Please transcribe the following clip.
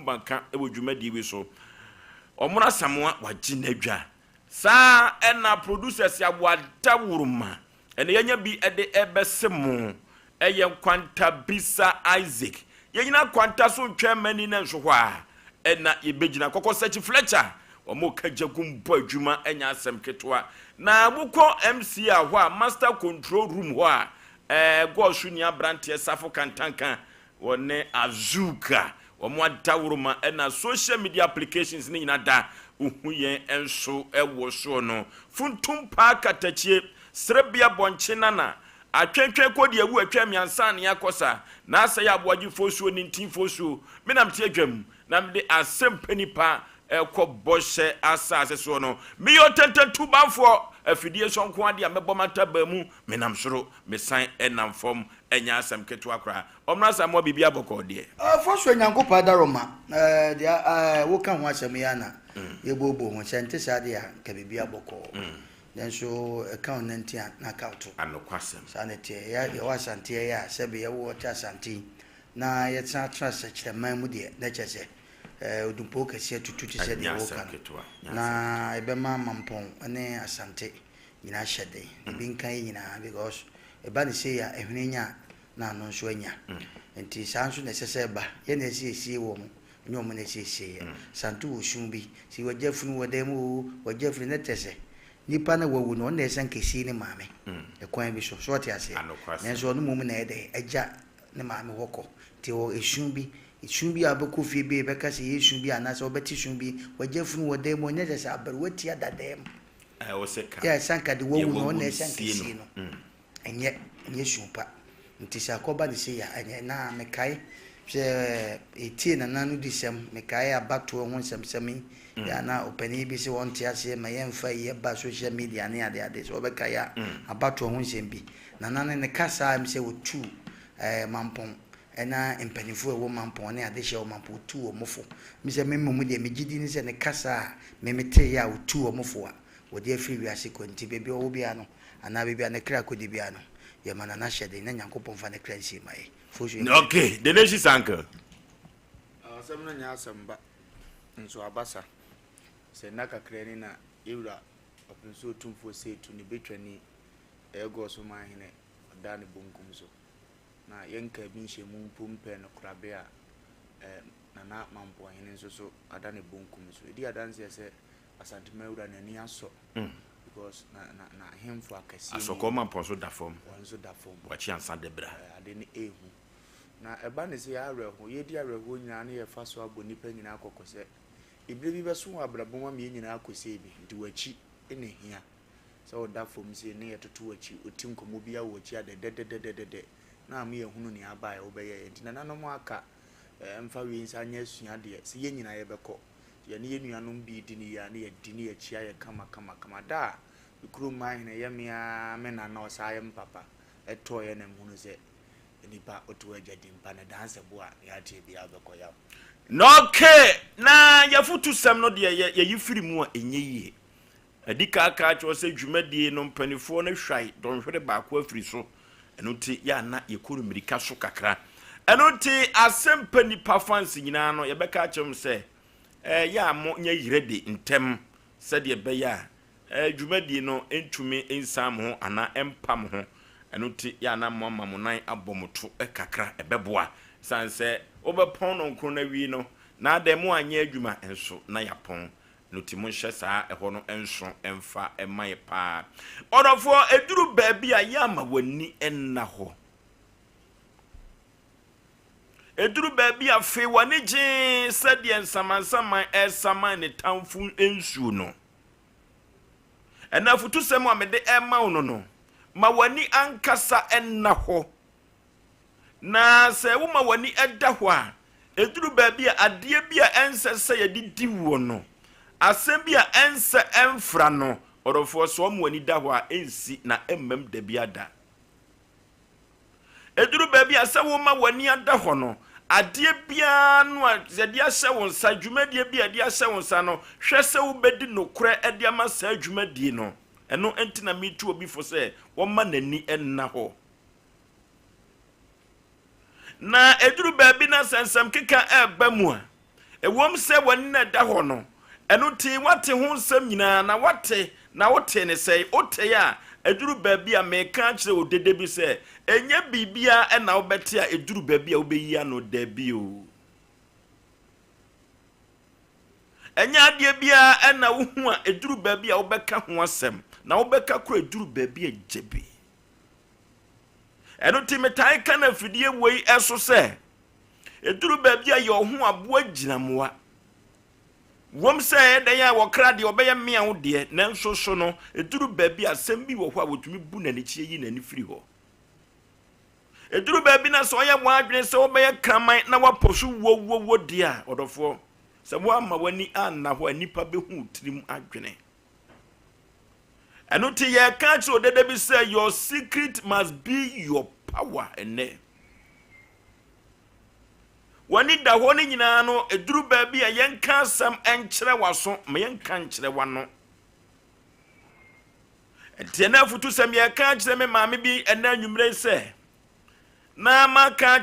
Kumbanka wɔ dwumadie bi so. Ɔmono Asamoah wagye n'adwa. Saa ɛna producers aboadaworoma ɛna yɛnya bi ɛde ɛbɛse mo. Ɛyɛ Nkwanta Bisa Isaac. Yɛnyina Nkwanta so ntwɛn mani na nso hɔ a ɛna yɛbɛgyina. Kɔkɔ Sɛkyi Fletcher wɔn ka gya gum bɔ adwuma, ɛnyɛ asɛm ketewa. Na mokɔ MCR hɔ a, master control room hɔ a, gɔɔso ni aberanteɛ Safo Kantanka wɔne Azuka wɔn adaworoma. Ɛna social media applications ne nyinaa da ohu yɛn nso ɛwɔ soɔ no. Funtum paa katakyie serebea bɔnkye nana atwentwɛn kɔ deɛ ewu atwa mmiɛnsa ne akɔsa na asɛ yɛ aboagyefoɔ suo ne ntinfoɔ suo. Menam te adwam na mede asɛm nipa ɛkɔ bɔhyɛ asase soɔ no. Meyɛ ɔtɛntɛntu banfoɔ afidie so nko adeɛ a mɛbɔ mata mu. Menam soro, mesan ɛnam fam, ɛnyɛ asɛm ketewa koraa. Ɔmena Asamoa, biribi abɔkɔ deɛ. Fɔ so Nyankopɔn adaroma deɛ woka ho asɛm yi ana yɛbooboo ho sɛ nte saa deɛ a nka biribi abɔkɔɔ, nanso ɛka wo nanti a na aka wo to. Anokwasɛm. Saa ne teɛ. Yɛwɔ Asanteɛ yɛ a, sɛbe yɛwɔ te Asante yi na yɛtena tena sɛkyerɛman mu deɛ, na kyerɛ sɛ odumpo kɛseɛ tutu te sɛ deɛ ɛnyɛ woka asɛm no ketewa, ɛnyɛ asɛm. Na ɛbɛma Mampɔn ne Asante nyinaa hyɛ den ebi nka yi nyinaa, because ɛba ne sei a, ɛhwene nya a, na ano nso anya. Nti saa nso na ɛsɛ sɛ ɛba yɛn na ɛsɛ esie wɔ mo, nyɛ ɔmo na ɛsɛ esie yɛ. Sante wɔ sun bi si wɔgya funu wɔ dan mu o, wɔgya funu ne tɛ sɛ nipa na wawu no, ɔno na ɛsɛ nkesie ne maame ɛkwan bi so so, ɔte aseɛ? Anokwasɛm. Nanso ɔno mmom na ɛdɛ ɛgya ne maame hɔ kɔ. Nti wɔ esun bi, esun bi a bɛkɔ fie bi, bɛka sɛ yɛ esun bi anaasɛ wɔbɛte sun bi, wɔgya funu wɔ dan mu, ɔnyɛ sɛ abɛrɛ tia da dan mu. Ɛwɔ sɛ ka yɛ sanka de wawu no, ɔno na ɛsɛ sie nkesie no. Ɛnyɛ sun pa. Nti sɛ akɔba ne se yɛ ɛnyɛ. Na mekae sɛ etie nana no di sɛm, mekae abatoɔ ho nsɛmsɛm yi yɛ na ɔpanin bi sɛ wɔnte aseɛ ma yɛmfa yi ɛba social media ne adeade sɛ wɔbɛkae a, abatoɔ ho nsɛm bi nana ne ne kasa m sɛ wɔtu Mampɔn ɛna mpanimfoɔ a ɛwɔ Mampɔn ne adehyɛ wɔ Mampɔn, wɔtu wɔn fo. Mi sɛ me mmom deɛ, megye di ne sɛ ne kasa a memetee a wɔtu wɔn fo a wɔde afiri wiase kɔ. Nti baabi a ɔwɔ biara no anaa baabi a ne kra kɔdi biara no, yɛma nana hyɛ den na Nyankopɔn fa ne kra nsie ma yɛ fo so. Okay, the nation's uncle. Asɛm no nyɛ asɛm ba nso abasa sɛ nna kakra ni na yɛwura Ɔpem Otumfoɔ Seitu ne bɛtwani ɛyɛ Gɔɔ manhene ɔda ne bonkum so na yɛnka bi nhyɛ mu mpo mpɛ no korabe a Nana Mampɔhene nso so ada ne bonkum so. Ɛdi adanseɛ sɛ Asantema wura n'ani asɔ because na ahemfo akɛseɛ Asɔkɔ Mampɔn so da fam. Wɔn nso da fam. Wakyi ansa de bra. Ade no ɛɛhu na ɛba ne sɛ yɛ awerɛho, yɛdi awerɛhoɔ nyinaa ne yɛfa so abɔ nnipa nyinaa kɔkɔ sɛ ebire bi bɛso wɔ abrabɔ mu ama yɛn nyinaa akɔsie bi. Nti w'akyi ɛna hia sɛ ɔda fam sie ne yɛtoto w'akyi, ɔti nkɔmmɔ bi awɔ w'akyi adɛdɛdɛdɛdɛdɛ na ama yɛhunu nea aba a wobɛyɛ. Nti nananom aka mfa wei nsa nyɛ asua deɛ sɛ yɛn nyinaa yɛbɛkɔ, yɛne yɛn nuanom bi di ne yie a ne yɛdi ne yɛkyi ayɛ kama kama kama da a me kurom man hene yɛ mea me nana ɔsaa yɛ me papa ɛtɔɔ yɛ na mhunu sɛ nipa ɔto agya di mpa na danse bo a ne ateɛ biara bɛkɔ yaw. Na okay, na yɛfoto sɛm no deɛ yɛyi firi mu a ɛnyɛ yie. Adi kaakaa kyerɛ sɛ dwumadie no mpanimfoɔ no hwae dɔnhwere baako afiri so. Ɛno nti yɛ ana yɛkɔ no mmirika so kakra. Ɛno nti Asɛmpa Nipa fans nyinaa no, yɛbɛka akyerɛ m sɛ yɛ a mo nyɛ yerɛ de ntɛm sɛdeɛ ɛbɛyɛ a dwumadie no ntumi nsan mo ho anaa ɛmpa mo ho. Ɛno nti yɛ ana mo ama mo nan abɔ mo to kakra, ɛbɛboa san sɛ wobɛpɔn no nkron no awie no na adɛn mo anyɛ adwuma nso na yɛapɔn no. Ti mo nhyɛ saa ɛhɔ no nso ɛmfa ɛma yɛ paa. Ɔdɔfoɔ, ɛduru baabi a yɛ ama w'ani nna hɔ. Ɛduru baabi a afei w'ani gyee sɛdeɛ nsamansaman ɛresaman ne tamfo nsuo no. Ɛna afotusɛm a mede ɛma wo no, ma w'ani ankasa ɛnna hɔ. Na sɛ woma w'ani ɛda hɔ a, ɛduru baabi a adeɛ bi a ɛnsɛ sɛ yɛde di wɔ no, asɛm bi a ɛnsɛ ɛmfra no, ɔdɔfoɔ, sɛ ɔma w'ani da hɔ a, ɛnsi na ɛmmam da bi ada. Ɛduru baabi a sɛ woma w'ani ada hɔ no, adeɛ biara no a yɛde ahyɛ wo nsa, dwumadie bi a yɛde ahyɛ wo nsa no, hwɛ sɛ wobɛdi nokorɛ de ama saa dwumadie no. Ɛno nti na metu obi fo sɛ wɔma n'ani nna hɔ. Na ɛduru baabi na sɛ nsɛm keka ɛreba mu a, Ɛwom sɛ w'ani na ɛda hɔ no, ɛno nti woate ho nsɛm nyinaa, na woate, na wotee no sɛe. Wotee a, ɛduru baabi a mereka akyerɛ wo dede bi sɛ, ɛnyɛ biribiara na wobɛte a ɛduru baabi a wobɛyi ano, dabi o. Ɛnyɛ adeɛ biara na wohu a ɛduru baabi a wobɛka ho asɛm, na wobɛka koro ɛduru baabi a gye bi. Ɛno nti metaa ka no afidie wei so sɛ, ɛduru baabi a yɛ ɔho aboa gyinamoa. Wom sɛ ɛyɛ dɛn a wɔkra deɛ ɔbɛyɛ mmea wo deɛ, nanso so no, ɛduru baabi a asɛm bi wɔ hɔ a wɔtumi bu n'anikyeɛ yi n'ani firi hɔ. Ɛduru baabi na sɛ ɔyɛ w'adwene sɛ wobɛyɛ kraman na woapɔ so wuowuowuo deɛ a, ɔdɔfoɔ, sɛ woamma w'ani anna hɔ a, nnipa bɛhu wo tirim adwene. Ɛno nti yɛreka akyerɛ odede bi sɛ your secret must be your power ɛnnɛ. W'ani da hɔ no nyinaa no, ɛduru baabi a yɛnka asɛm nkyerɛ w'aso, ma yɛnka nkyerɛ w'ano. Nti ɛnɛ afutusɛm yɛreka akyerɛ me maame bi ɛnɛ anwummerɛ yi sɛ, na maka akyerɛ.